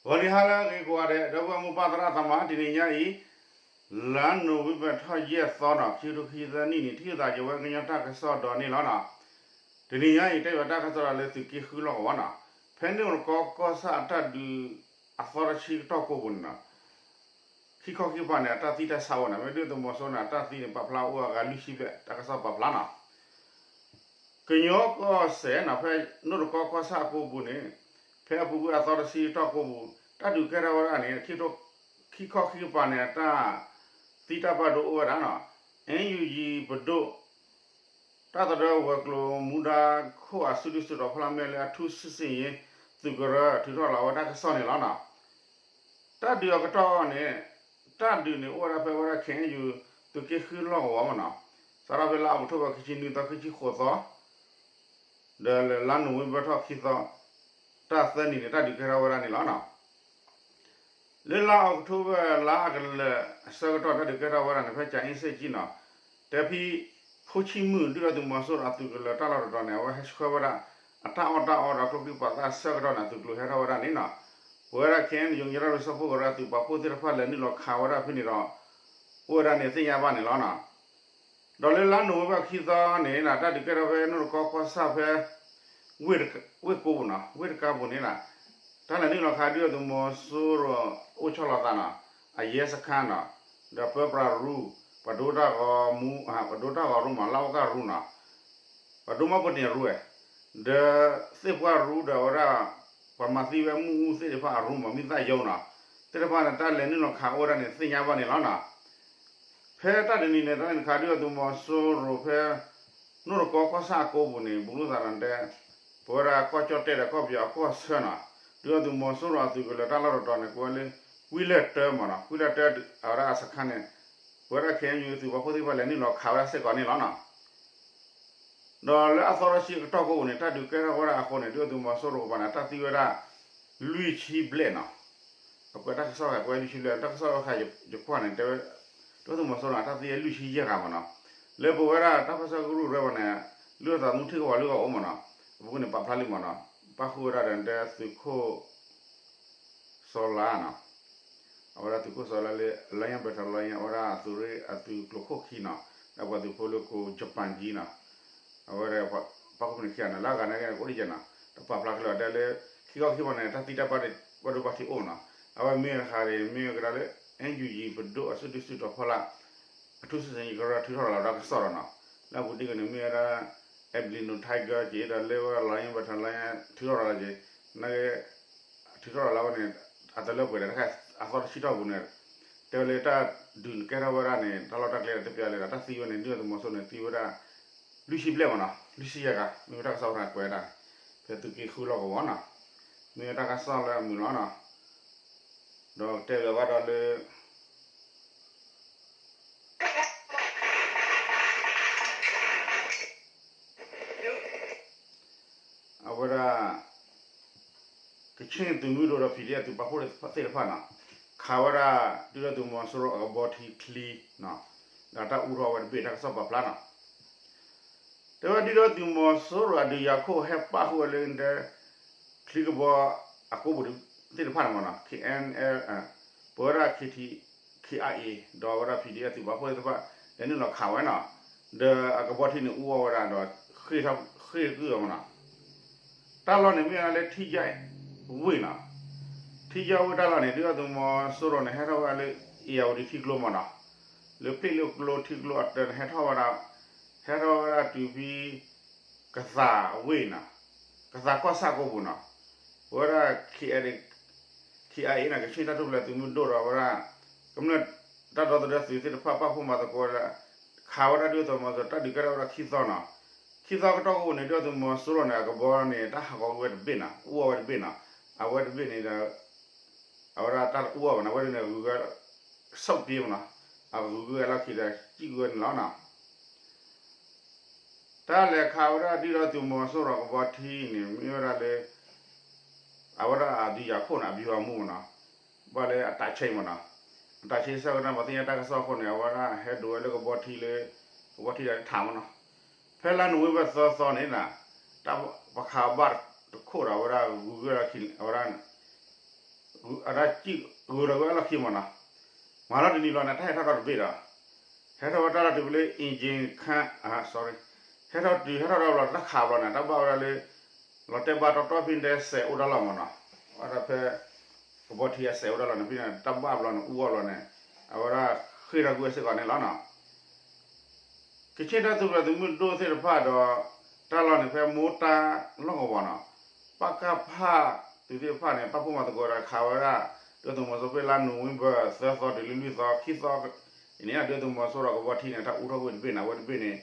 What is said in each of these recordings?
ဂီၤနံၤဟါလၢအဂ့ၤကိးဂၤဒဲး ဒီပုၢ်ဝဲၢ်မိၢ်ပၢ်သရၣ်သမါ တနံၤညါအံၤ လါနိၣ်ဝ့ဘၢၣ်ထီၣ်ယဲၢ်သီနီၤ ခံကထိခံဆံသၢနံၣ်န့ၣ် ထံၣ်သးက့ၤဝဲကညီတၢ်ကစီၣ်ဒီးန့ၣ်လီၤနီၤ. တနံၤညါအံၤ တဲဘၣ်တၢ်ကစီၣ်ဒီးလၢသုးက့ဃုလီၢ်ကဝီၤနီၤ ဖဲန့ၣ်အိၣ်တကီကီၢ်ဆၣ်အတၢ်ဒုးအသီတဆံကတီၢ်ကိးပူၤန့ၣ်နီၤ ခံခီခံကပၤန့ၣ် အတၢ်သံတၢ်ဆါအိၣ်န့ၣ် မ့ၢ်ဒုၣ်ဒါသုးမီၤစိရိၤန့ၣ် အတၢ်သံန့ၣ် ပာ်ဖျါအိၣ်အဂၤလွံၢ်ဆံဘျဲၣ် တၢ်ကစီၣ်ပာ်ဖျါနီၤ. ကညီကီၢ်စဲၣ်နီၤ ဖဲနိၣ်တကီကီၢ်ဆၣ်အကိးပူၤန့ၣ် ဖဲအပူၤကွံာ်အသီတဆံကတီၢ်ကိးပူၤ တၢ်ဒုးကဲထီၣ်ဝဲဒၣ်န့ၣ် ခံခီခံကပၤန့ၣ် အတၢ်သံတၢ်ဘၣ်ဒိအိၣ်ဝဲဒၣ်နီၤ NUG ပဒိၣ် တၢ်သဒၢဝဲၤကျိၤမူဒါခိၣ်အစုဒုၣ်စုတီၤဖီလာ် မ့ၢ်လၢအထူစစ်ဆင်ရေး သုးကရၢ ထုးထီၣ်လီၤဝဲတၢ်ကစီၣ်န့ၣ်လီၤနီၤ. တၢ်ဒုးအကတီၢ်န့ၣ် တၢ်ဒုးန့ၣ်အိၣ်ဝဲဒၣ်ဖဲဝဲဒၣ် KNU သုးက့ဃုလီၢ်ကဝီၤမ့ၢ်နီၤ. စးထီၣ်ဖဲလါအီးကထိဘၢၣ် ခံဆံနွံသီ ခံဆံဃိးသီ ဒီးလၢလါနိၣ်ဝ့ဘၢၣ်ထီၣ်ခံသီ တၢ်သၢနံၤန့ၣ် တၢ်ဒုးကဲထီၣ်ဝဲဒၣ်န့ၣ်လီၤနီၤ. လၢလါအီးကထိဘၢၣ် လါအကလၢာ်အဆၢကတီၢ် တၢ်ဒုးကဲထီၣ်ဝဲဒၣ်န့ၣ် ဖဲကၠၤအ့စ့ၣ်ကၠံနီၤ တဲဖံ ဖိဆံမုၣ် ဒုၣ်ဒါသုးမီၤစိရိၤအသုးကလၢၤတၢ်လီၢ်တတီၤန့ၣ် အဝဲဟဲဆှၢဝဲဒၣ် အတၢ်အီၣ်တၢ်အီဒီးကျိချံမျိာ်သၣ်အဆၢကတီၢ်န့ၣ် အသုးကျိၤဟဲထီၣ်ဝဲဒၣ်န့ၣ်နီၤ. ပဝဲဒၣ် KNU ကညီတၢ်ပၢဆှၢကရၢအသုးပာ်ဖှိၣ်သ့ၣ်တဖၣ်လဲၤနုာ်လီၤခးဝဲဒၣ်ဖဲန့ၣ်ဒီး အိၣ်ဝဲဒၣ်န့ၣ်သ့ၣ်ညါဘၣ်န့ၣ်လီၤနီၤ. ဒီးလၢလါနိၣ်ဝ့ဘၢၣ်ခံသီန့ၣ် တၢ်ဒုးကဲထီၣ်ဖဲနိၣ်တကီကီၢ်ဆၣ်ဖဲ ဝ့ၢ်ကိပူၤနီၤ ဝ့ၢ်တကါပူၤန့ၣ် တၢ်လဲၤနုာ်လီၤခးဒုၣ်ဒါသုးမီၤစိရိၤအိၣ်ဆီလီၤသးနီၤ အရဲစခန်းနီၤ ဒီးပၢပြးရူ ပှၤဒိတၢ်ဂီၤမူ ပှၤဒိတၢ်ဂီၤရူမး လၢဝဲကရူနီၤ ပှၤဒိမီၢ်ပတ့ၣ်ရူဝဲ ဒီးသ့ၣ်ပှၢ်ရူဒီးဝဲဒၣ် ပှၤမၤသံဝဲမုၢ်အူသ့ၣ်တဖၣ်အရူမး မံသၣ်ယိနီၤ သ့ၣ်တဖၣ်န့ၣ် တၢ်လဲၤနုာ်လီၤခးအိၣ်ဝဲဒၣ်န့ၣ် သ့ၣ်ညါဘၣ်န့ၣ်လီၤနီၤ. ဖဲတၢ်တနံၤန့ၣ် တၢ်လဲၤနုာ်ခးဒုၣ်ဒါသုးမီၤစိရိၤဖဲ နိၣ်တကီကီၢ်ဆၣ်အကိပူၤန့ၣ် ဘူးလိာ်သးဒီးတဲ ပဝဲဒၣ်ကီၢ်ကၠီၣ်တဲၣ်ဒီးကီၢ်ပယီၤအကီၢ်ဆၢနီၤ ဒုၣ်ဒါသုးမီၤစိရိၤအသုးကလၢၤတၢ်လီၢ်တတီၤန့ၣ် ကိးဝဲလၢ ကွံလၢၢ်တၢမးနီၤ ကွံလၢၢ်တၢအဝဲဒၣ်အစခန်းန့ၣ် ပဝဲဒၣ် KNU သုးပာ်ဖှိၣ်သ့ၣ်တဖၣ်လဲၤနုာ်လီၤခးဝဲဒၣ်စ့ၢ်ကီးန့ၣ်လီၤနီၤ. ဒီးလၢအသီတဆံကတီၢ်ကိပူၤန့ၣ် တၢ်ဒုးကဲထီၣ်ဝဲဒၣ်အဃိန့ၣ် ဒုၣ်ဒါသုးမီၤစိရိၤကပၤန့ၣ် တၢ်သံဝဲဒၣ် လွံၢ်ဆံဘျဲၣ်နီၤ. အကွဲးတၢ်ကစီၣ်ဂ့ၤ ကွဲးလွံၢ်ဆံဘျဲၣ် တၢ်ကစီၣ်ဂ့ၤယကွၢ်န့ၣ် တဲဝဲ ဒုၣ်ဒါသုးမီၤစိရိၤန့ၣ် တၢ်သံဝဲလွံၢ်ဆံယဲၢ်ဂၤမးနီၤ. လၢပဝဲဒၣ်တၢ်ပၢဆှၢကရူၢ်ရဲပှၤန့ၣ် လုၢ်အသးသမူထံၣ်ကဝီၤလုၢ်အီၣ်အိၣ်မးနီၤ. အပူၤကွံာ်န့ၣ် ပာ်ဖျါလံမးနီၤ. ပၣ်ဃုာ်ဝဲဒၣ်ဒီးတဲသုးခိၣ် စီၤလါနီၤ, အဝဲဒၣ်သုးခိၣ်စီၤလါလၢ Lion Battalion အဝဲဒၣ်သုးရ့ၣ်အသုးကျိၤခိၣ်ခံနီၤ, ဒီးပှၤသုးဖိလၢကိး Japan ကံနီၤ, အဝဲဒၣ် ပၣ်ဃုာ်ဖဲန့ၣ်ခံဂၤန့ၣ် လၢအဂၤန့ၣ်ကအိၣ်တယဲၢ်နီၤ, တပာ်ဖျါခဲလၢာ်တဲလၢ ခံခီခံကပၤန့ၣ် တၢ်သံတၢ်ဘၣ်ဒိဘၣ်ထံးအိၣ်နီၤ, အဝဲမ့ၢ်တခါန့ၣ် မ့ၢ်ကဒါလၢ NUG ပဒိၣ်အစုဒုၣ်စုတီၤဖီလာ် အထူစစ်ဆင်ရေးကရၢထုးထီၣ်လီၤတၢ်ကစီၣ်ဒီးနီၤ, လၢအပူၤတ့ၢ်ကန့ၣ် မ့ၢ်ဝဲဒၣ် Albino Tiger က့ၤဒီးလၢဝဲ Lion Battalion ထုးထီၣ်လီၤလၢက့ၤ, နာ်က့ ထုးထီၣ်လီၤလၢဝဲန့ၣ် အတလၢပှဲၤဒီးတခါ အသီတဆံတီၢ်ပူၤန့ၣ် တဲဝဲလၢတၢ်ဒုးကဲထီၣ်ဝဲဒၣ်န့ၣ် တၢ်လီၢ်တၢ်ကျဲဒီးတပျၢ်လၢၤဒီး တၢ်သံဝဲန့ၣ် ဒုၣ်ဒါသုးမီၤစိရိၤန့ၣ် သံဝဲဒၣ် လွံၢ်ဆံဘျဲၣ်မးနီၤ, လွံၢ်ဆံယဲၢ်ဂၤ မ့ၢ်ဝဲတၢ်ကစီၣ်ဝဲဒၣ်ကွဲးဒၣ် ဖဲသုးက့ဃုလီၢ်ကဝီၤနီၤ, မ့ၢ်ဝဲတၢ်ကစီၣ်လၢအမုာ်လီၤနီၤ, ဒီးကတဲလၢၤဘၣ်ဒီးလၢ အဝဲဒၣ် ကချ့ၣ်သုးမုၢ်ဒိၣ်ဒီး PDF သုးပာ်ဖှိၣ်သ့ၣ်တဖၣ်နီၤ, ခးဝဲဒၣ် ဒုၣ်ဒါသုးမီၤစိရိၤအကဘီထံချံနီၤ, ဒီးတၢ်အူထီၣ်ဝဲတဘ့ၣ် တၢ်ကစီၣ်ပာ်ဖျါနီၤ, တဲဝဲဒုၣ်ဒါသုးမီၤစိရိၤအဒုးယၤခိၣ်ဟဲပၣ်ဃုာ်ဝဲလၢ ချံကဘီအကိပူၤသ့ၣ်တဖၣ်န့ၣ်မးနီၤ, KNL ပဝဲဒၣ် KT KIA ဒီးအဝဲဒၣ် PDF သုးပာ်ဖှိၣ်သ့ၣ်တဖၣ် လဲၤနုာ်လီၤခးဝဲနီၤ, ဒီးအကဘီထံန့ၣ် အူအီၣ်ဝဲဒၣ်ဒီး ဃ့ၢ်ဃုာ်ဝဲမးနီၤ, တၢ်လီၢ်န့ၣ်မ့ၢ်ဝဲဒၣ်လၢထံယါဝ့ၢ်နီၤ, ထံယါဝ့ၢ်တၢ်လီၢ်န့ၣ် ဒုၣ်ဒါသုးမီၤစိရိၤန့ၣ် ဟဲထီၣ်ဝဲဒၣ်လၢ အ့ၣ်ယၣ်ဝတံၤထံကျိမးနီၤ, လၢပျ့ၢ်လၢကျိထံကျိအတၢၢ်န့ၣ် ဟဲထီၣ်ဝဲဒၣ်, ဟဲထီၣ်ဝဲဒၣ်တုၤဖဲ ကသးဝ့ၢ်နီၤ, ကသးကီၢ်ဆၣ်ကိပူၤနီၤ, ပဝဲဒၣ် KIA နီၤ ကချ့ၣ်တၢ်ထူၣ်ဖျဲးသုးမုၢ်ဒိၣ်ဒီးဝဲဒၣ် ကမျၢၢ်တၢ်ဒီသဒၢသုးသ့ၣ်တဖၣ် ပာ်ဖှိၣ်မၤသကိးဝဲဒၣ် ခးဝဲဒၣ်ဒုၣ်ဒါသုးမီၤစိရိၤ တၢ်ဒုးကဲထီၣ်ဝဲဒၣ်ခံသီနီၤ, ခံသီကတီၢ်ကိပူၤန့ၣ် ဒုၣ်ဒါသုးမီၤစိရိၤန့ၣ် အကဘီန့ၣ် တၢ်ဟးဂီၤကွံာ်ဝဲတဘ့ၣ်နီၤ, အူအီၣ်ဝဲတဘ့ၣ်နီၤ, အဝဲတဘ့ၣ်န့ၣ်ဒီး အဝဲဒၣ်တၢ်အူအီၣ်ဘၣ်နီၤ အဝဲဒၣ်န့ၣ်ဂုၤဂၤ ဆိပ်ပြေးမးနီၤ, အဂုၤဂၤလီၢ်ခံဒီး စံၣ်ကွံာ်ဝဲန့ၣ်လီၤနီၤ. တၢ်လဲၤခးဝဲဒၣ်ဒုၣ်ဒါသုးမီၤစိရိၤကဘီထံန့ၣ် မ့ၢ်ဝဲဒၣ်လၢ အဝဲဒၣ်အဒုးယၤခိၣ်န့ၣ် အဗျူဟာမှူးမးနီၤ, ဘၣ်လၢအတၢ်ဆဲးမးနီၤ, အတၢ်ဆဲးဆၢကတီၢ် ပှၤသ့ၣ်ညါတၢ်ကစီၣ်အဃိန့ၣ် အဝဲဒၣ်ဟဲဒိးဝဲလၢကဘီထံလၢ ကဘီထံဒီးထးမးနီၤ, ဖဲလါနိၣ်ဝ့ဘၢၣ်သၢသီန့ၣ် တၢ်ပခးဘၣ်တခိၣ်ဒီး အဝဲဒၣ်ဂုၤဂၤလီၢ်ခံန့ၣ် အဝဲဒၣ် အတၢ်စံၣ်ဂုၤလီၤကွံာ်အလီၢ်ခံမ့ၢ်နီၤ, မၤလီၤတနံၤလီၤန့ၣ် တၢ်ဟဲထီၣ်ထီၣ်တဘ့ၣ်ဒီး, ဟဲထီၣ်ဝဲတၢ်လီၤတုၤဝဲလၢ engine ခါ, sorry, ဟဲထီၣ်တုၤ ဟဲထီၣ်ထီၣ်ဘျီ တၢ်ခးဘျီန့ၣ် တၢ်ဘၣ်ဝဲဒၣ်လၢ လီၤတဲာ်ဘၣ်တီတီဖဲန့ၣ် စဲးအိၣ်တၢ်လီၢ်မ့ၢ်နီၤ, အဝဲဒၣ်ဖဲ ကဘီထံအစဲးအိၣ်တၢ်လီၢ်န့ၣ် ဖဲန့ၣ် တၢ်ဘၣ်ဘျီန့ၣ် အူအီၣ်ဘျီန့ၣ် အဝဲဒၣ်ဃ့ၢ်ထီၣ်ကွံာ်အစ့ၢ်ကီးန့ၣ်လီၤနီၤ. ကချ့ၣ်တၢ်သုးမုၢ်ဒိၣ်သ့ၣ်တဖၣ်ဒီး တၢ်လီၢ်န့ၣ်ဖဲမိၢ်တၢ်လီၢ်ကဝီၤနီၤ, ပကဖ သုးသ့ၣ်တဖၣ်န့ၣ် ပာ်ဖှိၣ်မၤသကိးဒီးခးဝဲဒၣ် ဒုၣ်ဒါသုးမီၤစိရိၤဖဲလါနိၣ်ဝ့ဘၢၣ် သၢသီတုၤလၢလွံၢ်သီ ခံသီအံၤန့ၣ် ဒုၣ်ဒါသုးမီၤစိရိၤဒီးကဘီထံန့ၣ် တၢ်အူထီၣ်ကွံာ်တဘ့ၣ်န့ၣ် အဝဲတဘ့ၣ်န့ၣ်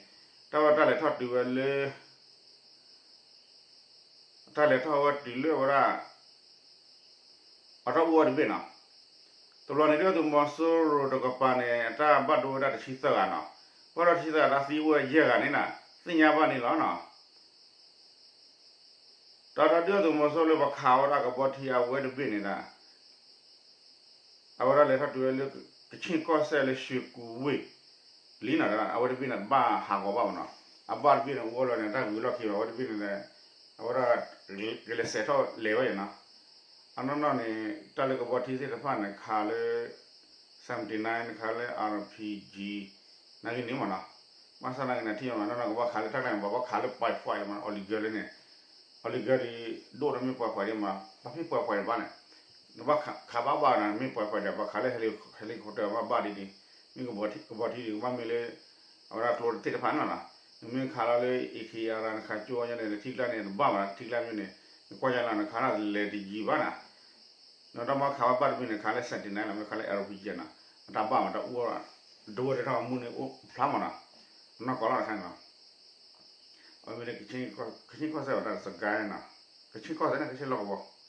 တၢ်ဝဲတၢ်လဲၤထီၣ်တုၤဝဲလၢ တၢ်လဲၤထီၣ်ဝဲတုၤလၢဝဲဒၣ် အတၢ်အူအီၣ်တဘ့ၣ်နီၤ. တဘျီန့ၣ် ဒုၣ်ဒါသုးမီၤစိရိၤတကပၤန့ၣ် အတၢ်ဘၣ်ဒိဝဲဒၣ်တဆံသၢဂၤနီၤ, ဘၣ်ဒိတဆံသၢဂၤ တၢ်သံအိၣ်ဝဲယဲၢ်ဂၤန့ၣ်နီၤ သ့ၣ်ညါဘၣ်န့ၣ်လီၤနီၤ. ဒီးဒုၣ်ဒါသုးမီၤစိရိၤလၢပခးဝဲဒၣ်ကဘီထံအဝဲတဘ့ၣ်န့ၣ်ဒီး အဝဲဒၣ်လဲၤထီၣ်တုၤဝဲလၢ ကချ့ၣ်ကီၢ်စဲၣ်လၢ ရွှေကူဝ့ၢ် လံနီၤ, အဝဲတဘ့ၣ်န့ၣ် တဘၣ်ဟးဂီၤဘၣ်မ့ၢ်နီၤ, အဘၣ်တဘ့ၣ်န့ၣ် အူအီၣ်လီၤန့ၣ် တၢ်ဂုၤလီၢ်ခံဘၣ် အဝဲတဘ့ၣ်န့ၣ် အဝဲဒၣ် ကလဲၤစဲးထီၣ်လဲၤဝဲနီၤ. အနီၢ်နီၢ်န့ၣ် တၢ်လၢကဘီထံသ့ၣ်တဖၣ်န့ၣ် ခးလၢ seventy nine န့ၣ် ခးလၢ RPG နာ်က့န့ၣ်မ့ၢ်နီၤ, ဘၣ်ဆၣ်နာ်က့န့ၣ် ထံၣ်မ့ၢ်နီၤ နီၢ်နီၢ်ကဘၣ်ခးလၢတၢ်ကျါန့ၣ် ပှၤဘၣ်ခးလၢ ပှဲၤပှဲၤ လီၤမ့ၢ်နီၤ Oregon လၢန့ၣ်, Oregon ဒီး ဒိၣ်ဒီးမ့ၢ်ပှဲၤပှဲၤဒ်မး ပှၤမ့ၢ်ပှဲၤပှဲၤန့ၣ်ဘၣ်န့ၣ် နဘၣ်ခးဘၣ်ဘၣ်နီၤ မ့ၢ်ပှဲၤပှဲၤဒီး ပှၤခးလၢ helicopter ဘၣ်ဘၣ်ဒ်န့ၣ်, မ့ၢ်ကဘီထံဒ်ကဘၣ်မ့ၢ်လၢ အဝဲဒၣ်ကျိသ့ၣ်တဖၣ်န့ၣ်လီၤနီၤ, နမ့ၢ်ခးလီၤလၢ AK အရၤ နခးကၠိညါန့ၣ် ထံကျါန့ၣ် တဘၣ်ဘၣ်နီၤ ထံကျါမ့ၢ်န့ၣ် နကွၢ်ညါလီၤ နခးလၢလဲၤတယံၤဘၣ်နီၤ, နတၢ်မ့ၢ်ခးဝဲဘၣ်တဘ့ၣ်န့ၣ် ခးလၢ seventy nine လီၤ မ့ၢ်ခးလၢ RPG နီၤ, အတၢ်ဘၣ်မး တၢ်အူအီၣ် ဒိဝဲတထီၣ်မူန့ၣ်အိၣ်ဖျါမးနီၤ, နီၢ်ကီၢ်လီၤတခါန့ၣ်လီၤ. အဝဲမ့ၢ်န့ၣ် ကချ့ၣ်ကီၢ်စဲၣ်ဝဲဒၣ် စကဲနီၤ, ကချ့ၣ်ကီၢ်စဲၣ်န့ၣ် ကချ့ၣ်လီၢ်ကဝီၤ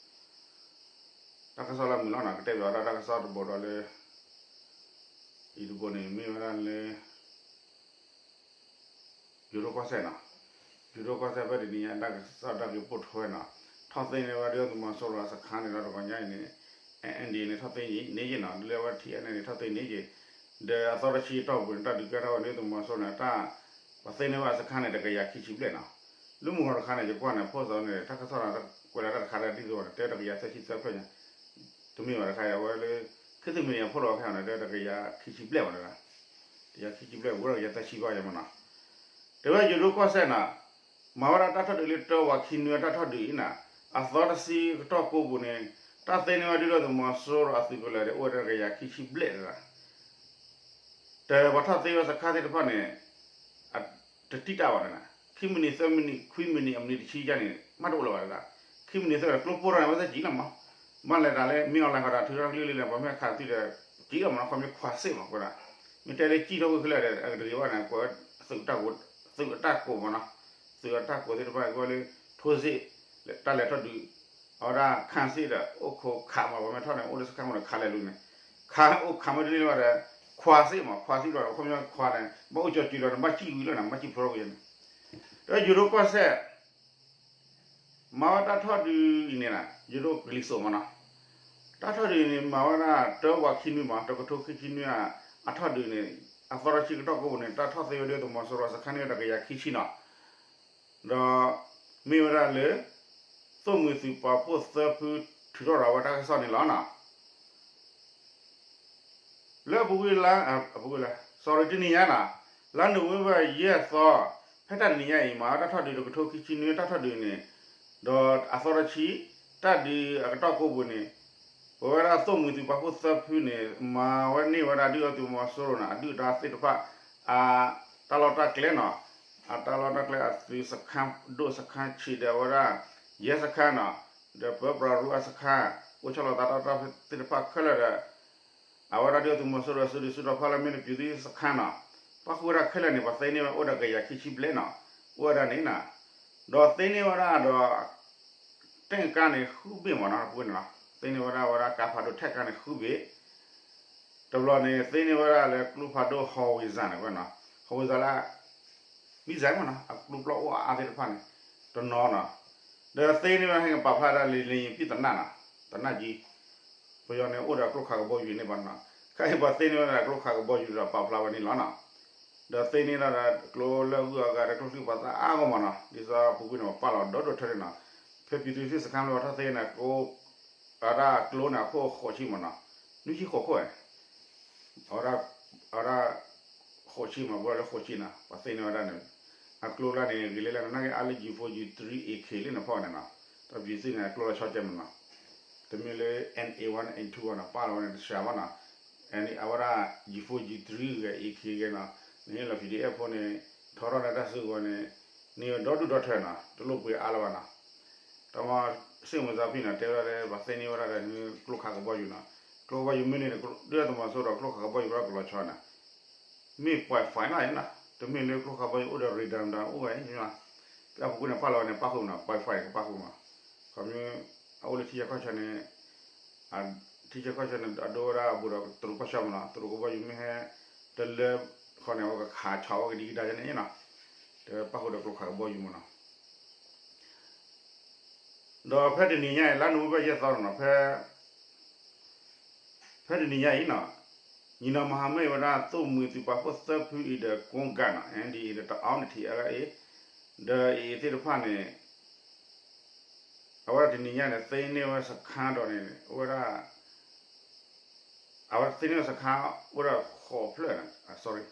တၢ်ကစီၣ်လၢမုာ်လီၤနီၤ, ကတဲဘၣ်ဝဲဒၣ်တၢ်ကစီၣ်တဘိဒီးလၢ အံၤတဘိန့ၣ် မ့ၢ်ဝဲဒၣ်လၢ ယိၤဒိၣ်ကီၢ်စဲၣ်နီၤ, ယိၤဒိၣ်ကီၢ်စဲၣ်ဖဲတနံၤညါ တၢ်ကစီၣ်တၢ်ဂ့ၢ်ပိာ်ထွဲနီၤ, ထီၣ်သ့န့ၢ်ဝဲဒၣ်သုးမီၤစိရိၤအစခါန့ၣ်ဒီးတဂီၤညါအံၤန့ၣ် MNDAA န့ၣ် ထီၣ်သ့န့ၢ်ယ့ၣ်နီၤ, လၢဝဲ ထံအဲၣ်န့ၣ် ထီၣ်သ့န့ၢ်ယ့ၣ်, ဒီးအသီတဆံတီၢ်ပူၤန့ၣ် တၢ်ဒုးကဲထီၣ်ဝဲဒၣ်သုးမီၤစိရိၤန့ၣ် တၢ် ပှၤသ့န့ၢ်ဝဲအစခါန့ၣ် တကယၤခံဆံဘျဲၣ်နီၤ, လၢမုၢ်ဂီၤတခါန့ၣ် ယကွၢ်န့ၣ် ဖိစီန့ၣ် တၢ်ကစီၣ်န့ၣ် ကွဲးလီၤတၢ်တခါတၢ်ဒ်သိးန့ၣ် တဲတကယၤသၢဆံသၢဖျၢၣ်ညါ တမ့ၢ်ဘၣ်တခါအံၤ အဝဲလၢ ခ့သုးမံၤန့ၣ် အဖီၣ်လီၤခဲအံၤန့ၣ် တဲတကယၤခံဆံဘျဲၣ်ဘၣ်တဂၤ, တကယၤခံဆံဘျဲၣ် ဝဲဒၣ်တကယၤသၢဆံဘၣ်ယမနီၤ, တဲဝဲယိၤဒိၣ်ကီၢ်စဲၣ်နီၤ, မၤဝဲဒၣ်တၢ်ထီၣ်ဒုးလၢတၢဝးခံနွံအတၢ်ထီၣ်ဒုးအံၤနီၤ, အသီတဆံကတီၢ်ကိးပူၤန့ၣ် တၢ်သ့န့ၢ်ဝဲဒၣ်သုးမီၤစိရိၤအသုးကလၢၤဒီး အိၣ်ဝဲဒၣ်တကယၤခံဆံဘျဲၣ်တဂၤ တဲပှၤထီၣ်သ့ဝဲစခါသ့ၣ်တဖၣ်န့ၣ် တတံၢ်တၢ်ဘၣ်န့ၣ်, ခံမံးနံးသၢမံးနံးခွံမံးနံးအမံးနံးတဆံယါန့ၣ် မ့ၢ်တအိၣ်လၢၤဘၣ်တဒၣ်, ခံမံးနံးသၢမံးနံးကျိဖိထီၣ်န့ၣ် ဝဲသ့ၣ်ကံၣ်လီၤမး, ဘၣ်လဲၤတၢ်လၢ မ့ၢ်အီၣ်လဲၤဃီတၢ်ထုးထီၣ်ကလုာ်လံလၢ ပှၤမ့ၢ်ခးသုဒီး ကံၣ်လီၤမးနီၤ ခီမ့ၢ်ခွါစ့ၢ်မးကွၢ်ဒၣ်, မ့ၢ်တဲလၢကံၣ်ထီၣ်ဝံၤခဲလၢာ်ဒီး အကတဂ့ၤဘၣ်န့ၣ် ကွဲးသုးတၢ်ကိးမးနီၤ, သုးအတၢ်ကိးသ့ၣ်တဖၣ်ကွဲးလၢ ထိၣ်စ့ၣ် တၢ်လဲၤထီၣ်ဒုး အဝဲဒၣ်ခၣ်စ့ၣ်ဒီး အိၣ်ခိးခးမး ပှၤမ့ၢ်ထီၣ်န့ၣ် အိၣ်လၢစခါမးဒီးခးလဲၤလူၤန့ၣ်, ခးအိၣ်ခးမ့ၢ်တန့ၢ်ဘၣ်ဒီး ခွါစ့ၢ်မး ခွါစ့ၢ်ဘျီဒီး ခီမ့ၢ်ခွါန့ၣ် ဘၣ်အိၣ်ကၠီၤစုၤဒီး နဘၣ်စံၣ်ဝံၤလၢန့ၣ် ဘၣ်စံၣ်ဖျိထီၣ်ဝံၤန့ၣ်, ဒီးယိၤဒိၣ်ကီၢ်စဲၣ် မၤဝဲတၢ်ထီၣ်ဒုးအံၤန့ၣ် ယိၤဒိၣ်ကလံၤစိးမးနီၤ, တၢ်ထီၣ်ဒုးအံၤန့ၣ် မၤဝဲဒၣ်တဝးခံနွံမး တကထိခံဆံနွံ အထီၣ်ဒုးန့ၣ် အသီတဆံကတီၢ်ကိးပူၤန့ၣ် တၢ်ထီၣ်သ့ဝဲဒၣ်သုးမီၤစိရိၤစခါန့ၣ်တကယၤခံဆံနီၤ, ဒီးမ့ၢ်ဝဲဒၣ်လၢ သိၣ်မှံၤသုးပာ်ဖှိၣ်သၢဖုထုးထီၣ်ရၤဝဲတၢ်ကစီၣ်န့ၣ်လီၤနီၤ. လၢအပူၤကွံာ်လါ, အပူၤကွံာ်လါ, sorry တနံၤညါနီၤ, လါနိၣ်ဝ့ဘၢၣ်ယဲၢ်သီ, ဖဲတၢ်တနံၤညါအံၤ မၤဝဲတၢ်ထီၣ်ဒုးတကထိခံဆံနွံတၢ်ထီၣ်ဒုးန့ၣ်, ဒီးအသီတဆံ, တၢ်ဒုးအကတီၢ်ကိးပူၤန့ၣ်, ပဝဲဒၣ်သိၣ်မှံၤသုးပာ်ဖှိၣ်သၢဖုန့ၣ် မၤဝဲန့ၢ်ဝဲဒၣ်ဒုၣ်ဒါသုးမီၤစိရိၤန့ၣ် အဒုၣ်ဒါသ့ၣ်တဖၣ် အတၢ်လီၢ်တၢ်ကျဲနီၤ, အတၢ်လီၢ်တၢ်ကျဲအသုးစခန်းဒိၣ်စခန်းဆံးဒီးအဝဲဒၣ် ရဲစခန်းနီၤ, ဒီးပၢပြးရူအစခန်း, အိၣ်ဆီလီၤသးတၢ်သ့ၣ်တဖၣ်ခဲလၢာ်ဒီး အဝဲဒၣ်ဒုၣ်ဒါသုးမီၤစိရိၤ စုဒုၣ်စုတီၤဖီလာ် မ့ၢ်တပျူၤသံစခန်းနီၤ, ပၣ်ဃုာ်ဝဲဒၣ်ခဲလၢာ်န့ၣ် ပှၤသ့န့ၢ်ဝဲအိၣ်ဒီးကယၤခံဆံဘျဲၣ်နီၤ, အိၣ်ဝဲဒၣ်န့ၣ်နီၤ, ဒီးသ့န့ၢ်ဝဲဒၣ်ဒီး တင့်ကားန့ၣ် ဃုဘ့ၣ်မးနီၤ, ပူၤန့ၣ်လီၤ, သ့န့ၢ်ဝဲဒၣ်ဝဲဒၣ်ကါဖးဒိၣ်ထဲကားန့ၣ် ဃုဘ့ၣ်, တဘျီန့ၣ် သ့န့ၢ်ဝဲဒၣ်လၢကျိဖးဒိၣ် howitzer န့ၣ်ဝဲနီၤ, howitzer လၢ missile မးနီၤ, အကျိပျီအိၣ်အါအါသ့ၣ်တဖၣ်န့ၣ် တနီၤနီၤ, ဒီးသ့န့ၢ်ဝဲဒၣ်ဟဲကပာ်ဖျါဒၣ်လံ လေယာဉ်ပစ်သနပ်နီၤ, သနပ်ကြီး, ပယီၤန့ၣ်အိၣ်ဒီးကျိခးကဘီယူၤန့ၣ်ဘၣ်နီၤ, ခဲအံၤပှၤသ့န့ၢ်ဝဲဒၣ်ကျိခးကဘီယူၤဒီးပာ်ဖျါဝဲန့ၣ်လီၤနီၤ, ဒီးသ့န့ၢ်ဒၣ်ဒီးကျိလၢအဂုၤအဂၤဒီးကျိချံမျိာ်သၣ်အါဂီၢ်မးနီၤ, ဒ်သိးပူၤကွံာ်န့ၣ် ပပာ်လီၤဒီဒိၣ်ထၢန့ၣ်နီၤ, ဖဲပျူၤသံစခန်းလၢပှၤထီၣ်သ့န့ၣ် ကိး အဝဲဒၣ်ကျိန့ၣ် အခိၣ်ဃိးဆံမးနီၤ, နွံဆံဃိးခိၣ်, အဝဲဒၣ် အဝဲဒၣ် ဃိးဆံမး ဘၣ်လၢဃိးဆံနီၤ ပှၤသ့န့ၢ်ဝဲဒၣ်န့ၣ်, အကျိလၢန့ၣ် ဂ့ၤလၢ်လၢ်န့ၣ် နာ်က့အါလၢ G four G three A K လၢန့ၣ်ဖီန့ၣ်နီၤ, ဒီးပယီၤသုးန့ၣ် အကျိလီၤဆီကဲမးနီၤ, တမ့ၢ်လၢ N A one N two နီၤ ပာ်လီၤဝဲန့ၣ်တစှၤဘၣ်နီၤ, အဝဲဒၣ် G four G three ဂ့ၤ A K ဂ့ၤနီၤ, နဟ့ၣ်လီၤ P D F ဖိန့ၣ် ထီထီၣ်န့ၣ်တၢ်စုကဝဲၤန့ၣ် န့ၢ်ဝဲဒီဒူၣ်ဒီထၢနီၤ တလိၣ်ပှ့ၤအါလၢၤဘၣ်နီၤ, တၢ်မၤ စ့ၣ်မုာ်သးဖံနီၤ တဲဝဲဒၣ်လၢ ပှၤသ့န့ၢ်ဝဲဒၣ်ဒီး ကျိခးကဘီယူၤနီၤ, ကျိခးကဘီယူၤမ့ၢ်န့ၢ် ဒုၣ်ဒါသုးမီၤစိရိၤကျိခးကဘီယူၤဘၣ်ကလီၤဆီနီၤ, မ့ၢ် point five နီၤနီၤ, တမ့ၢ်လၢကျိခးကဘီယူၤအိၣ်ဒီး radar မတၤအိၣ်ဝဲ, အပူၤကွံာ်န့ၣ် ပာ်လီၤဝဲန့ၣ် ပၣ်ဃုာ်မးနီၤ, point five န့ၣ် ကပၣ်ဃုာ်မး, ခီဖျိ အအိၣ်လၢထံဆၢကီၢ်ဆၢန့ၣ် ထံဆၢကီၢ်ဆၢန့ၣ် အဒိဝဲဒၣ်အဘူးဒီးတရူးကီၢ်ဆၢမးနီၤ, တရူးကီၢ်ဘီယူၤမ့ၢ်ဟဲ တလၢဃီန့ၣ် အဝဲကခးဆီးဝဲကဒံကဒါယဲန့ၣ်နီၤ, တဲပၣ်ဃုာ်ဒီးကျိခးကဘီယူၤမးနီၤ. ဒီးဖဲတနံၤညါအံၤ လါနိၣ်ဝ့ဘၢၣ်ယဲၢ်သီနီၤ, ဖဲ ဖဲတနံၤညါအံၤနီၤ, ညီနောင်မဟာမိတ်ဝဲဒၣ် သိၣ်မှံသုးပာ်ဖှိၣ်သၢဖုအံၤဒီး ကိးကၣ်နီၤ N D A ဒီးတအီန့ၣ် T N L A ဒီးအံၤသ့ၣ်တဖၣ်န့ၣ် အဝဲဒၣ်တနံၤညါန့ၣ် သ့န့ၢ်ဝဲစခါဒီးန့ၣ် အိၣ်ဝဲဒၣ် အဝဲသ့န့ၢ်ဝဲစခါ အိၣ်ဝဲဒၣ်ဃိးဖျၢၣ်, sorry,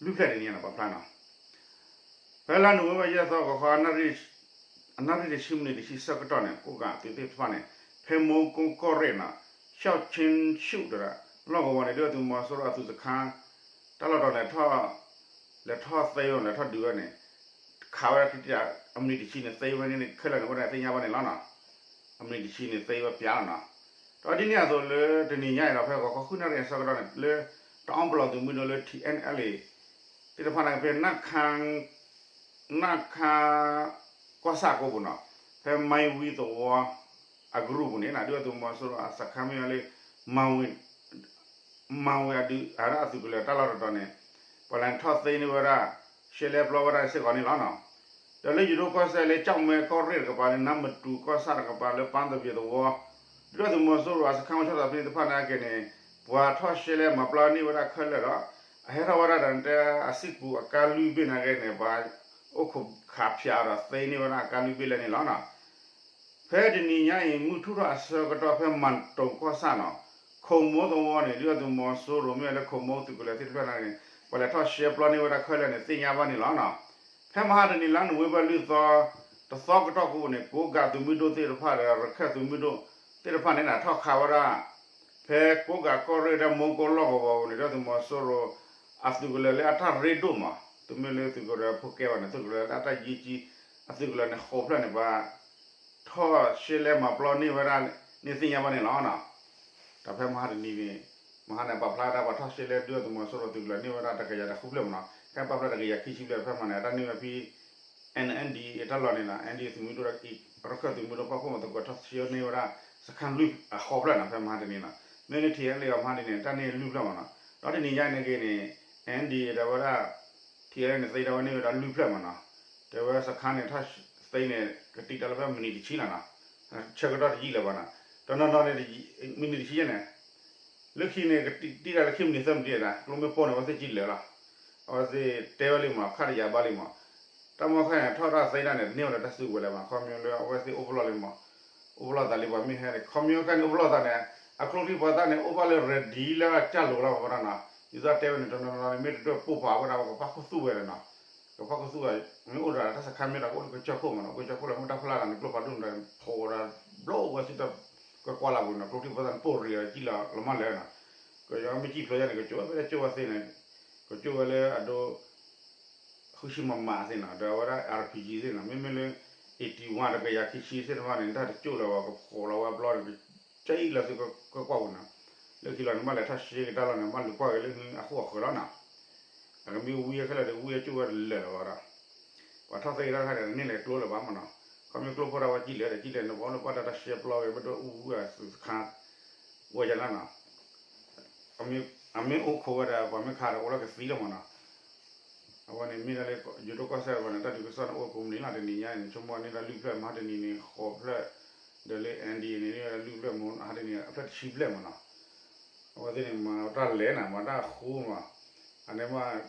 လွံၢ်ဖျၢၣ်တနံၤညါနီၤ ပာ်ဖျါနီၤ. ဖဲလါနိၣ်ဝ့ဘၢၣ်ယဲၢ်သီ ဂီၤခီ အနၣ်ရံၣ်တဆံမံးနံးတဆံဆၢကတီၢ်န့ၣ် ကိးကၣ်သုးသ့ၣ်တဖၣ်န့ၣ် ဖဲမိၢ်ကိၢ်ကီၢ်ရ့ၣ်နီၤ ရှောက်ချင်းရှုပ် တရၣ် လီၢ်ကဝီၤန့ၣ် ဒုၣ်ဒါသုးမီၤစိရိၤအသုးစခါ တၢ်လီၢ်တတီၤန့ၣ် လဲၤထီၣ်သ့ဝဲ လဲၤထီၣ်ဒုးဝဲန့ၣ် ခးဝဲဒၣ်ခံထံၣ် အမံးနံးတဆံန့ၣ် သ့ဝဲန့ၣ် ခဲလၢာ်န့ၣ် အိၣ်ဒၣ်သ့ၣ်ညါဘၣ်န့ၣ်လီၤနီၤ. အမံးနံးတဆံန့ၣ် သ့ဝဲပၠးလီၤနီၤ. ဒီးဒ်န့ၣ်အသိးလၢတနံၤညါအံၤဒီး ဖဲဂီၤခီဃုနၣ်ရံၣ်အဆၢကတီၢ်န့ၣ် လၢတအီပလီၢ်သုးမုၢ်ဒိၣ်လၢ T N L A သ့ၣ်တဖၣ်န့ၣ် ဖဲ နၣ်ခါ ကီၢ်ဆၣ်ကိးပူၤနီၤ, ဖဲမါဝံသဝီအကရူၢ်ပူၤန့ၣ် ဒုၣ်ဒါသုးမီၤစိရိၤအစခါမ့ၢ်ဝဲလၢ မၤဝံၤအဒုး အဝဲဒၣ်အသုးကလၢၤတၢ်လီၢ်တတီၤန့ၣ် ပှၤလဲၤထီၣ်သ့န့ၢ်ဝဲဒၣ် ရှဲလဲပျီဝဲဒၣ်စ့ၢ်ကီးန့ၣ်လီၤနီၤ. ဒီးလၢယိၤဒိၣ်ကီၢ်စဲၣ်လၢ ကၠီၣ်မဲကီၢ်ရ့ၣ်တကပၤလၢ နါမတူၤကီၢ်ဆၣ်တကပၤလၢ ပၢ်သဘံၣ်သဝီ ဒုၣ်ဒါသုးမီၤစိရိၤအစခါမီၤဆီၣ်သးဖဲန့ၣ်တဖၣ်န့ၣ်အက့ၢ်န့ၣ် ပှၤထီၣ်ရှဲလဲမၤပျီန့ၢ်ဝဲဒၣ်ခဲလၢာ်ဒီး အဟဲထီၣ်ဝဲဒၣ်ဒီးတဲအစံၣ်ပူၤအကါလွံၢ်ဘ့ၣ်န့ၣ်အက့ၢ်န့ၣ် ပှၤအိၣ်ခိးခးဖၠးဒီးသ့န့ၢ်ဝဲဒၣ်အကါလွံၢ်ဘ့ၣ်လၢန့ၣ်လီၤနီၤ. ဖဲတနံၤညါအံၤ မုၢ်ထူၣ်ထီၣ်အဆၢကတီၢ်ဖဲမၤတိၤကီၢ်ဆၣ်နီၤ, ခိၣ်မိၢ်သဝီန့ၣ် ဒုၣ်ဒါသုးမီၤစိရိၤမ့ၢ်ဝဲလၢခိၣ်မိၢ်သုးကလၢၤသ့ၣ်တဖၣ်န့ၣ် ပှၤလဲၤထီၣ်ရှဲပျီန့ၢ်ဝဲဒၣ်ခဲလၢာ်န့ၣ် သ့ၣ်ညါဘၣ်န့ၣ်လီၤနီၤ. ဖဲမဟါတနံၤ လါနိၣ်ဝ့ဘၢၣ်လွံၢ်သီ တသီကတီၢ်ကိးပူၤန့ၣ် ကိးကၣ်သုးမုၢ်ဒိၣ်သ့ၣ်တဖၣ်ဒီး ရခၢၣ်သုးမုၢ်ဒိၣ်သ့ၣ်တဖၣ်န့ၣ် ထီၣ်ခးဝဲဒၣ် ဖဲကိးကၣ်ကီၢ်ရ့ၣ်ဒီးမိၢ်ကိၢ်လီၢ်ကဝီၤပူၤန့ၣ် ဒုၣ်ဒါသုးမီၤစိရိၤ အသုးကလၢၤလၢအတၢ်ရ့ဒိၣ်မး, တမ့ၢ်လၢသုးကလၢၤဖိကဲဘၣ်န့ၣ် သုးကလၢၤလၢအတၢ်ယံကံ အသုးကလၢၤန့ၣ် ဃိးဖျၢၣ်န့ၣ် ပှၤထီၣ်ရှဲလဲမၤပျီန့ၢ်ဝဲဒၣ်န့ၣ်သ့ၣ်ညါဘၣ်န့ၣ်လီၤနီၤ. ဒီးဖဲမဟါတနံၤန့ၣ် မဟါန့ၣ် ပာ်ဖျါဝဲဒၣ်ပှၤထီၣ်ရှဲလဲဒုၣ်ဒါသုးမီၤစိရိၤသုးကလၢၤန့ၢ်ဝဲဒၣ်တကယၤတဃုဖျၢၣ်မးနီၤ, ဖဲပာ်ဖျါတကယၤခံဆံဖျၢၣ် ဖဲမဟါန့ၣ် အတၢ်န့ၢ်ဝဲဖဲ N N D အတၢ်လီၢ်န့ၣ်နီၤ, N D သုးမုၢ်ဒိၣ်ဒီး ရခၢၣ်သုးမုၢ်ဒိၣ်ပာ်ဖှိၣ်မၤသကိးထီၣ်ရှဲန့ၢ်ဝဲဒၣ် စခါလွံၢ်အဃိးဖျၢၣ်နီၤ ဖဲမဟါတနံၤနီၤ, မ့ၢ်လၢ T N L A အမဟါတနံၤန့ၣ် တၢ်န့ၢ်လွံၢ်ဖျၢၣ်မးနီၤ, ဒီးတနံၤညါန့ၣ်က့ၤန့ၣ် N D ဒီးဝဲဒၣ် T N L A န့ၣ် သ့ဒၣ်ဝဲန့ၢ်ဝဲဒၣ်လွံၢ်ဖျၢၣ်မးနီၤ, တဲဝဲစခါန့ၣ် ထီၣ်သ့န့ၣ် ကတံာ်တၢ်လၢဖဲမံးနံးတဆံလီၤနီၤ, ဆၢကတီၢ်တယံာ်လၢၤဘၣ်နီၤ, တနီၤနီၤန့ၣ် မံးနံးတဆံယဲၢ်န့ၣ် လၢခံန့ၣ် ကတံာ်တၢ်လၢခံမံးနံးသၢမံးနံးဒၣ် ကျိမ့ၢ်ပိၢ်န့ၣ် အဝဲသ့ၣ်ကံၣ်လၢာ်လီၤ, အဝဲသ့ၣ်တဲဝဲလံမး ခးတယာ်ဘၣ်လံမး, တၢ်မီၢ်ခါန့ၣ် ထီၣ်တၢ်သ့ဒၣ်န့ၣ် တန့ၢ်ဝဲဒၣ်တၢ်စုကဝဲၤလၢၤဘၣ်, ခီဖျိလၢအဝဲသ့ၣ်အိၣ်ပလီၢ်လံမး, အိၣ်ပလီၢ်သးလံပှၤမ့ၢ်ဟဲန့ၣ် ခီဖျိကဲန့ၣ်အိၣ်ပလီၢ်သးန့ၣ် အကျိချံပှၤသးန့ၣ် အိၣ်ဘၣ်လၢ ready လၢအကၢ်လိၤလီၤမးဝဲဒၣ်နီၤ, ဒ်သိးတဲဝဲန့ၣ် တနီၤနီၤန့ၣ် မ့ၢ်တဒွဲၣ်ပိၢ်ဖးဝဲဒၣ် ကပၣ်ခိၣ်သူၣ်ဝဲဒၣ်နီၤ, ကပၣ်ခိၣ်သူၣ်ဝဲ မ့ၢ်အိၣ်ဒီးတၢ်စခါမ့ၢ်ဒီး ကအိၣ်လၢကစၢၢ်ခိၣ်မးနီၤ, ကစၢၢ်ခိၣ်လၢမ့ၢ်တၢ်ဖျါလၢန့ၣ် ကျိဖးဒိၣ်န့ၣ် ဖီးဝဲဒၣ် ဘျီအိၣ်ဝဲဆူတၢ်ကွၢ်ကွၢ်လၢ်ပူၤနီၤ, ကျိချံပှၤသးန့ၣ် ပိၢ်ရံးအီၤကံၣ်လီၤလီၤမးလၢာ်နီၤ, ကယီမ့ၢ်ကံၣ်ဖျိယါန့ၣ် ကကၠိဝဲဖဲလၢကၠိဝဲသ့န့ၣ် ကကၠိဝဲလၢအဒိ ဃုဆံမမးသ့နီၤ, ဒီးအဝဲဒၣ် R P G သ့နီၤ, မ့မ့ၢ်လၢ eighty one တကယၤခံဆံသ့ၣ်တဖၣ်န့ၣ် တၢ်တကၠိၣ်လၢၤဘၣ် ကဖီးလီၤဝဲဘျီန့ၣ် ကကၠီလီၤဆူကကွၢ်ပူၤနီၤ, လၢခံလီၤန့ၣ် ဘၣ်လဲၤထီၣ်ရှဲကဒါလီၤန့ၣ် ဘၣ်လူၤကွၢ်က့ၤလၢအဃိအဃၢၤလီၤနီၤ, အကမ့ၢ်ဝံခဲလၢာ်ဒီး ဝံအကၠိၣ်ဝဲတလၢာ်လၢၤဘၣ်ဒီး ပှၤထီၣ်သ့ကဒါတခါန့ၣ် တန့ၢ်လၢၤကျိလၢၤဘၣ်မးနီၤ, ခီမ့ၢ်ကျိဖိတၢ်ဝဲကံၣ်လၢာ်ဒီး ကံၣ်လၢာ်န့ၣ် ပှၤအိၣ်လၢပှၤတၢ်တၢ်ရှဲပျီက့ၤ ပဒိၣ်အူဝဲအသုးစခါ ဝဲယါလီၤနီၤ အမ့ၢ်အိၣ်ခိးဝဲဒီး ပှၤမ့ၢ်ခးဒီးအိၣ်လၢကသံလီၤမးနီၤ, အဝဲန့ၣ်မ့ၢ်ဒၣ်လၢ ယိၤဒိၣ်ကီၢ်စဲၣ်အဂီၢ်န့ၣ် တၢ်ဒုးကစီၣ်န့ၣ် အိၣ်ကိးမုၢ်နံၤလီၤ, တနံၤညါန့ၣ် ဆိကမိၣ်န့ၢ်ဒၣ်လွံၢ်ဖျၢၣ်, မဟါတနံၤန့ၣ် ဃိးဖျၢၣ်, ဒီးလၢ N D A န့ၣ် န့ၢ်ဒၣ်လွံၢ်ဖျၢၣ်, မဟါတနံၤ အဖျၢၣ်တဆံဖျၢၣ်မးနီၤ, အဝဲသ့ၣ်န့ၣ် မၤတၢ်လဲၤနီၤ မၤတၢ်ဃူမး, အန့ၣ်မး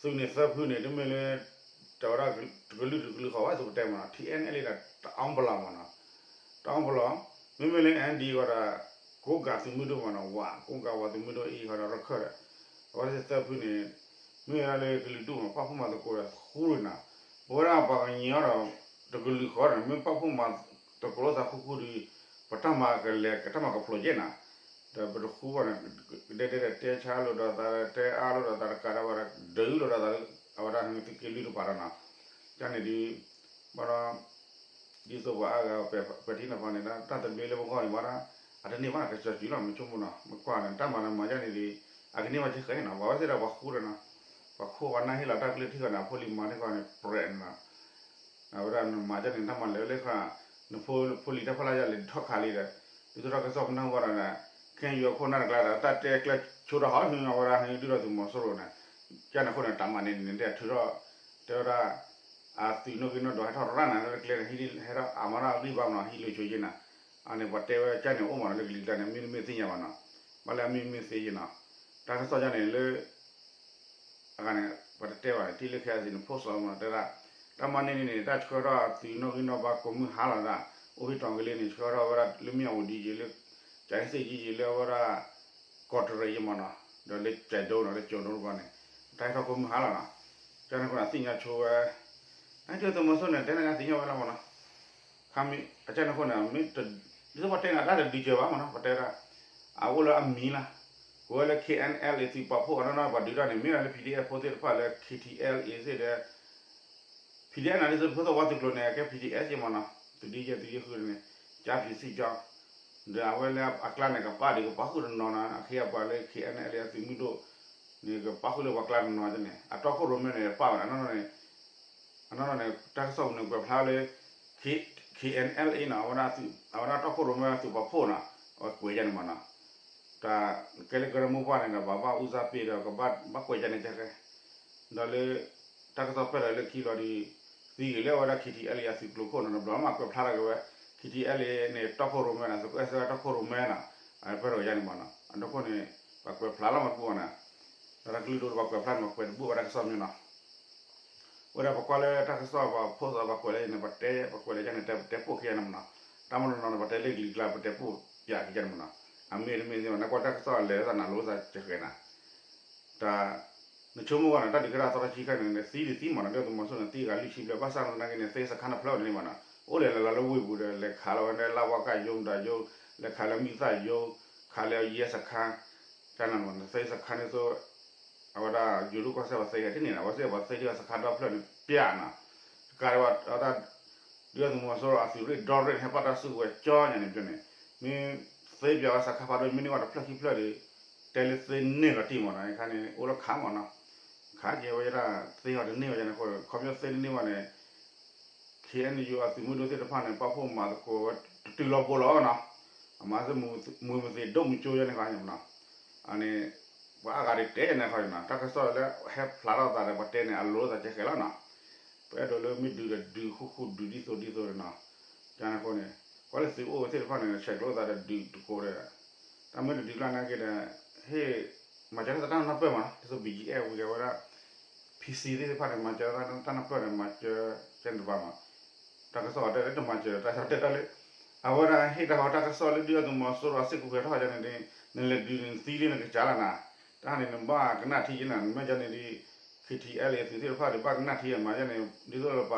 သုးန့ၣ်သၢဖုန့ၣ် တမ့ၢ်လၢ တဝဲဒၣ်တကလုာ်တကလုာ်ဃီဘၣ် သုးပတဲမးနီၤ, T N L A ဒၣ်တအီပလီၢ်မးနီၤ, တအီပလီၢ် မ့မ့ၢ်လၢ အဲၣ်ဒံ ဃီဒီး ကိးကးသုးမုၢ်ဒိၣ်မးနီၤ ဝး ကိးကးဝးသုးမုၢ်ဒိၣ်အံၤဃီဒီး ရခၢၣ်ဒီး အဝဲသ့ၣ်သၢဖုန့ၣ် မ့ၢ်ဝဲဒၣ်လၢကလုာ်ဒူၣ်မး ပာ်ဖှိၣ်မၤသကိးဒီးဃူရံၣ်နီၤ ပဝဲဒၣ်ပှၤကညီဒီး တကလုာ်ဃီဒီး မ့ၢ်ပာ်ဖှိၣ်မၤသကိးလိာ်သးဃူဃူဒီး ပတၢ်မၤကလဲၤ တၢ်မၤကဖျိးကဲနီၤ ဒီးပတဃူဘၣ်န့ၣ် ကဒဲဒဲဒီးတဲဆါလိာ်ဒီးသး တဲအါလိာ်ဒီးသးတကးဒီးဝဲဒၣ် ဒုးလိာ်ဒီးသး အဝဲဒၣ်သုးက့လွံၢ်တပၤဒီးနီၤ ကန့ၣ်ဒုး ဘၣ်ဒီး ဒ်သိးပှၤအါဂၤ ပထံၣ်နီၤဖီန့ၣ် တၢ်သဘျ့လၢပဂီၢ်န့ၣ် ဘၣ်ဒီး အတန့ၢ်ဘၣ်နီၤ ကစီၤစုၤလီၤ မ့ၢ်ဆိကမိၣ်နီၤ မ့ၢ်ကွၢ်န့ၣ် တၢ်မၤန့ၣ်မၤယါန့ၣ်ဒီး အကန့ၢ်ဘၣ်ကဲဃဲနီၤ ပှၤဝဲသ့ၣ်ဒီးပှၤဃူဒီးနီၤ ပှၤခိၣ်ပှၤနၢ်ဟ့ၣ်လီၤတၢ်ကလုၢ်ထံၣ်ဃီန့ၣ် အဖိလံၤမၤန့ၢ်ဃီန့ၣ် ပြဲးနီၤ အဝဲဒၣ်နမၤဒ်န့ၣ် တၢ်မၤလဲၤဝဲလၢဃီ နဖိလံၤတၢ်ဖီလာ်ယၤလဲၤထီၣ်ခးလံဒီး ဒ်သိးတၢ်ကစီၣ်ပနၢ်ဟူဘၣ်ဒီး ခဲအံၤယိၤခိၣ်နၢ်တကျါဒီး တၢ်တဲကျဲဆိထီၣ်ဟီ ဟံးအဝဲဒၣ်ဟံးဒုၣ်ဒီးသုးမီၤစိရိၤန့ၣ် ကန့ၣ်အဃိန့ၣ် တၢ်မၤန့ၣ်န့ၣ် တဲထုးထီၣ် တဲဝဲဒၣ် အသုးနီၣ်ဂံၢ်နီၣ်ဒွးဟဲထီၣ်ရၣ်နၤလၢကျဲန့ၣ် ဟံးဒ်ဟဲထီၣ်အမၤတၢ်ဂံၢ်ဘါမနီၤ ဟံးလိာ်ဆိက့နၤ အန့ၣ်ပှၤတဲဝဲကန့ၣ်အိၣ်မးနီၤလၢကလံၤကျါန့ၣ် မ့တမ့ၢ်သ့ၣ်ညါဘၣ်နီၤ ဘၣ်လၢအမ့ၢ်မ့ၢ်သ့က့နီၤ တၢ်ကစီၣ်ကန့ၣ်လၢ အဂၤန့ၣ် ပှၤတတဲဘၣ် ထံၣ်လၢခဲအံၤန့ၣ် post လီၤမး တဲဒၣ် တၢ်မၤန့ၢ်န့ၣ်န့ၣ် တၢ်ဆှၢထီၣ်အသုးနီၣ်ဂံၢ်နီၣ်ဘါကိးမုၢ်ဟါလီၤဒၣ် အိၣ်ဖဲတီၤကလ့န့ၣ် ဆှၢထီၣ်ဝဲဒၣ်လၢမ့ၣ်အူဒံက့ၤ လၢ ကၠဲးစ့ၣ်က့ၤ လၢအဝဲဒၣ် ကီးတရံးယမးနီၤ ဒီးလၢကၠဲးဒိနီၤ လၢကၠိၤဒိတပၤန့ၣ် တၢ်ဟဲထီၣ်ကိးမုၢ်ဟါလီၤနီၤ ကန့ၣ်အဃိန့ၣ် သ့ၣ်ညါဆိဝဲ နဒုၣ်ဒါသုးမီၤစိရိၤန့ၣ် တဲန့ၢ်ကသ့ၣ်ညါဝဲလီၤမးနီၤ ခါမ့ၢ် အကန့ၣ်အဃိန့ၣ် မ့ၢ် ဒ်သိးပှၤတဲန့ၣ် အတၢ်တဒုးစၢၤဘၣ်မးနီၤ ပှၤတဲဒၣ် အအိၣ်လၢအမံၤလီၤ ပဝဲလၢ K N L A သုးပာ်ဖှိၣ်အနီၢ်နီၢ် ပှၤဒုးတၢ်န့ၣ် မ့ၢ်ဒၣ်လၢ P D F ဖိသ့ၣ်တဖၣ်လၢ K T L A သ့ၣ်ဒီး P D F န့ၣ် ဒ်သိးဖိသၣ်ဝါသုးကျိၤန့ၣ် ကဲ P D S ယမးနီၤ သုးဒ့ယဲၢ်သုးယဲၢ်ဃုန့ၣ် ကၠါပျံၤစံၣ်ကၠီ ဒီးအဝဲလၢအကျါန့ၣ် ကပာ်ဒံးကပာ်ဃုာ်တနီၤနီၤ အခ့အပှၤလၢ K N L A အသုးမုၢ်ဒိၣ်န့ၣ် ကပာ်ဃုာ်လၢပှၤကျါတနီၤန့ၣ် အတီခိၣ်ရိၣ်မဲန့ၣ် ပာ်ဝဲဒၣ်နီၤန့ၣ် အနီၢ်နီၢ်န့ၣ် တၢ်ကစီၣ်ပူၤန့ၣ် ကွဲးဖျါလၢ K- K N L A နီၤ အဝဲဒၣ် အဝဲဒၣ်တီခိၣ်ရိၣ်မဲသုးပာ်ဖှိၣ်နီၤ အဝဲကွဲးယါန့ၣ်မးနီၤ တၢ်ကဲလၢကရၢမိၢ်ပှၢ်န့ၣ်ဒီး ဘၣ်ဘၣ်အူစၢ်ပ့ၤဒီး ကဘၣ်ဘၣ်ကွဲးယါန့ၣ်ကဲဃဲ ဒီးလၢ တၢ်ကစီၣ်ပၢၢ်ဒီးလၢခံလီၤဒီး သံဂ့ၤလၢအဝဲဒၣ် K T L A အသုးကျိၤခိၣ်နီၤ တဘျီမးကွဲးဖျါထီၣ်က့ၤဝဲ K T L A န့ၣ် တီခိၣ်ရိၣ်မဲနီၤ သုးခိၣ်အဲၣ်စၢၣ်တီခိၣ်ရိၣ်မဲနီၤ အဖဲရၢၣ်ယါန့ၣ်မးနီၤ အဒိခိၣ်န့ၣ် ပှၤကွဲးဖျါလီၤမးတဘူၣ်ဘၣ်န့ၣ် ဒီးတၢ်ကလုၢ်ဒိၣ်ပှၤကွဲးဖျါန့ၣ် ပှၤကွဲးတဘူၣ်ဘၣ်တၢ်ကစီၣ်မ့ၢ်နီၤ ဝဲဒၣ်ပကွၢ်လၢတၢ်ကစီၣ်ပှၤ post ပှၤကွဲးလၢန့ၣ် ပတဲ ပကွဲးလၢယါန့ၣ် တဲပတဲပိာ်ခံဂၤန့ၣ်မးနီၤ တၢ်မနီၤနီၤန့ၣ် ပတဲလၢကလံၤကျါ ပတဲပိာ်ပၠးခံဂၤန့ၣ်မးနီၤ အမ့ၢ်တမ့ၢ်သ့ၣ်မး နကွၢ်တၢ်ကစီၣ်လဲၤသးနၤလိသးကဲဃဲနၤ တၢ် နဆိကမိၣ်ဘၣ်န့ၣ် တၢ်ဒုးကဲထီၣ်အသီတဆံခါန့ၣ် သံဒုးသံမးနီၤ ဒုၣ်ဒါသုးမီၤစိရိၤန့ၣ် သံဂၤလွံၢ်ဆံဘျဲၣ် ဘၣ်ဆၣ်သနာ်က့န့ၣ် သ့စခါန့ၣ်ဖျါဝဲန့ၣ်မးနီၤ အိၣ်လဲၤလီၤလီၤလၢဝ့ၢ်ပူၤဒီး လဲၤခးလီၤဝဲဒၣ်လၢဝါကၢ်ယိၤ မတၤယိၤ လဲၤခးလၢမံသၣ်ယိၤ ခးလၢအယဲစခါ တၢ်န့ၣ်မးနီၤ သ့စခါန့ၣ်သိး အဝဲဒၣ်ယိၤဒိၣ်ကီၢ်စဲၣ်ပှၤသ့ဂၤတန့ၢ်နီၤ အဝဲသ့ၣ်ပှၤသ့ဒုၣ်ဒါစခါဒီဖျၢၣ်န့ၣ် ပၠးနီၤ တကးဒံးဘၣ် ဒုၣ်ဒါသုးမီၤစိရိၤအသုးရ့ၣ်ဒီရ့ၣ်န့ၣ် ဟဲပာ်တၢ်စုကဝဲၤကၠီညါန့ၣ်ပျီန့ၣ် မ့ၢ်သ့ပၠးဝဲစခါဖးဒိၣ် မ့ၢ်န့ၢ်ဝဲတဖျၢၣ်ခံဖျၢၣ်ဒီး တဲလၢသ့န့ၢ်လီၤတံၢ်မးနီၤ အခါန့ၣ် အိၣ်လၢခးမးနီၤ ခးက့ၤဝဲဒၣ် သ့ဟီတန့ၢ်ဝဲန့ၣ်အဃိ ခီဖျိသ့တန့ၢ်ဝဲန့ၣ် K N U အသုးမုၢ်ဒိၣ်သ့ၣ်တဖၣ်န့ၣ် ပာ်ဖှိၣ်မၤသကိးဝဲတတုၤလီၤဘိလီၤနီၤ အမၤသ့ၣ်မုာ်မုာ်မသ့ၣ်ဒိၣ်မုာ်ကၠိယဲန့ၣ်ခါန့ၣ်မးနီၤ အန့ၣ် ပှၤအါဂၤဒုးတဲယဲန့ၣ်ခါန့ၣ်နီၤ တၢ်ကစီၣ်လၢဟဲဖျါထီၣ်သးဒီးပှၤတဲန့ၣ် အလိၤသးကဲဃဲလီၤနီၤ ပအဲၣ်ဒိးလၢမ့ၢ်ဒုးဒီးဒုးဃူဃူဒုးဒ်သိးဒ်သိးန့ၣ်နီၤ ကန့ၣ်အဃိန့ၣ် ကွၢ်လၢသုးအိၣ်ဝဲသ့ၣ်တဖၣ်န့ၣ် ဆဲးကျိးသးဒီးဒုးတကိးဒီး တၢ်မ့ၢ်တဒုးကျါနာ်က့ဒီး ဟ့ၣ် မၤစၢၤတၢ်နၢ်ပၢၢ်မးနီၤ ဒ်သိး B G F ဝံၤဒီးဝဲဒၣ် P C သ့ၣ်တဖၣ်န့ၣ် မၤစၢၤတၢ်နၢ်ပၢၢ်န့ၣ် မၤစၢၤကဲန့ၣ်တဘၣ်မး တၢ်ကစီၣ်အတဲလၢတမၤစၢၤ တၢ်ကစီၣ်တဲတၢ်လၢ အဝဲဒၣ်ဟ့ၣ်တၢ်ဟီတၢ်ကစီၣ်လၢဒုၣ်ဒါသုးမီၤစိရိၤအစ့ၢ်ကီးဃဲၤထီၣ်ယါန့ၣ် နလဲၤဒုးန့ၣ်နသံလၢနကစၢ်လီၤနၤ တၢ်န့ၣ်နဘၣ်ကနၣ်ထံက့ၤနၤ နမ့ၢ်ယါန့ၣ်ဒ် K T L A သုးသ့ၣ်တဖၣ်ဒီးဘၣ်ကနၣ်ထံအမၤယါန့ၣ် ဒ်သိးလၢပ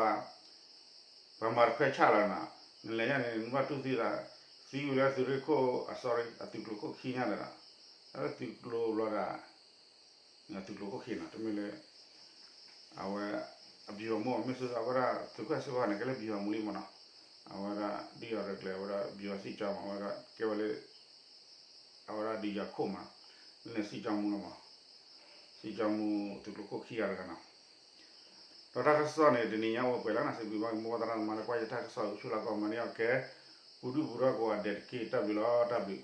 ပှၤမၤတခွဲးဆၣ်လီၤနီၤ နလဲၤညါန့ၣ် နဘၣ်တူၢ်သံသး သံဝံၤလၢသုးရ့ၣ်ခိၣ် အ sorry အသုးကျိၤခိၣ်ခံညါဒီး တၢ်လၢသုးကျိၤဘျီဒီး သုးကျိၤခိၣ်ခံနီၤ တမ့ၢ်လၢ အဝဲ အဘံၣ်ဘၣ်မိၢ် မ့ၢ်စ့ၢ်ကီး အဝဲဒၣ်သုးခိၣ်စ့ၢ်ကီးန့ၣ် ကဲလၢဘံၣ်ဘၣ်မူလံမးနီၤ အဝဲဒၣ်ဒုးယၤရဲၣ်ကျဲၤ အဝဲဒၣ်ဘံၣ်ဘၣ်စံၣ်ကၠီမး အဝဲဒၣ်ကဲဝဲလၢ အဝဲဒၣ်ဒုးယၤခိၣ်မး လၢန့ၣ်စံၣ်ကၠီမူလီၤမး စံၣ်ကၠီမူသုးကျိၤခိၣ်ခံဂၤတဂၤနီၤ ဒီးတၢ်ကစီၣ်န့ၣ် တနံၤညါအိၣ်ပှဲၤလီၤနီၤ စံးဘျုးဘၣ်က့ၤမိၢ်ပၢ်သရၣ်သမါလၢကွၢ်ယတၢ်ကစီၣ် ဆူၣ်လီၤကီးမၤန့ၢ်အီၣ်ကဲ ပူၤဒုၣ်ပူၤဒီးကိးဂၤဒဲးတက့ၢ် တၢ်ဘျုးလီၤ တၢ်ဘျုး